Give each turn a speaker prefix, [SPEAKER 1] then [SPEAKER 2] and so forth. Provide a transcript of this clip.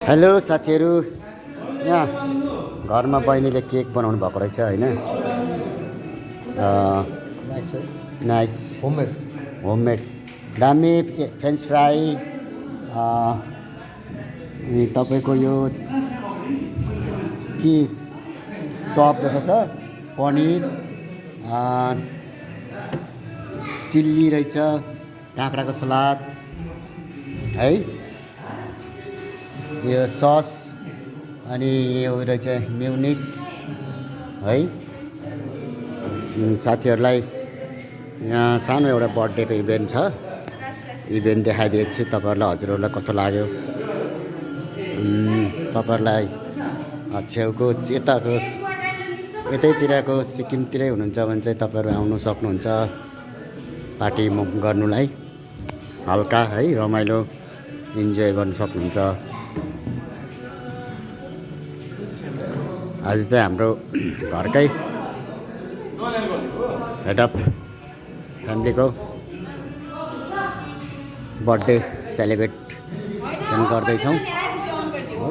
[SPEAKER 1] Hello साथीहरू, यहाँ घरमा बहिनीले केक बनाउनु भएको रहेछ होइन। नाइस होममेड दामी फ्रेन्च फ्राई, अनि तपाईँको यो के चप जस्तो छ, पनिर, चिल्ली रहेछ, काँक्राको सलाद है, यो सस, अनि यो रहेछ मेयोनिज है। साथीहरूलाई यहाँ सानो एउटा बर्थडेको इभेन्ट छ, इभेन्ट देखाइदिएको छु तपाईँहरूलाई। हजुरहरूलाई कस्तो लाग्यो? तपाईँहरूलाई छेउको यतैतिरको सिक्किमतिरै हुनुहुन्छ भने चाहिँ तपाईँहरू आउनु सक्नुहुन्छ पार्टी गर्नुलाई, हल्का है रमाइलो इन्जोय गर्नु सक्नुहुन्छ। आज चाहिँ हाम्रो घरकै हेड अफ फ्यामिलीको बर्थडे सेलिब्रेसन गर्दैछौँ हो।